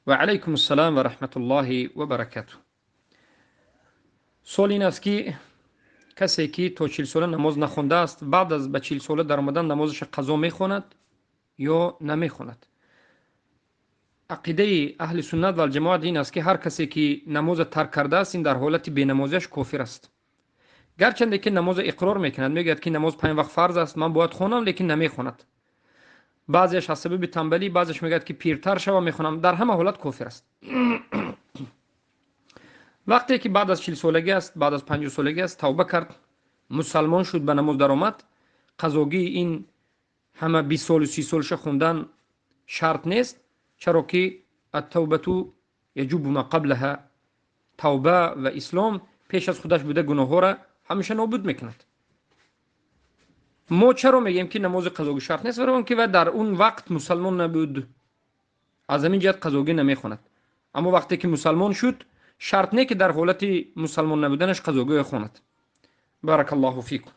Ва алайкум ассалом ва раҳматуллоҳи ва баракатуҳ. Суол ин аст, ки касе ки то 40 сола намоз нахондааст, баъд аз ба 40 сола даромадан намозаша қазо мехонад ё намехонад? Ақидаи аҳли суннат валҷамоат ин аст, ки ҳар касе ки намоза тарк кардааст, ин дар ҳолати бенамозиаш кофир аст. Гарчанде ки намоза иқрор мекунад, мегӯяд, ки намоз панҷ вақт фарз аст, ман бояд хонам, лекин намехонад. Баъзеаш аз сабаби тамбалӣ, баъзеш мегӯяд, ки пиртар шава, мехонам. Дар ҳама ҳолат кофир аст. Вақте ки баъд аз 40-солагӣ аст, баъд аз 50-солагӣ аст, тавба кард, мусалмон шуд, ба намоз даромад, қазогии ин ҳама 20 солу 30 солаша хондан шарт нест, чаро ки аттавбату яҷубу ма қаблаҳа, тавба ва ислом пеш аз худаш буда гуноҳҳоро ҳамеша нобуд мекунад. Мо чаро мегӯем, ки намози қазогӣ шарт нест? Барои он ки вай дар он вақт мусалмон набуд, аз ҳамин ҷиҳат қазогӣ намехонад. Аммо вақте ки мусалмон шуд, шарт не, ки дар ҳолати мусалмон набуданаш қазогиро хонад. Баракаллоҳу фикум.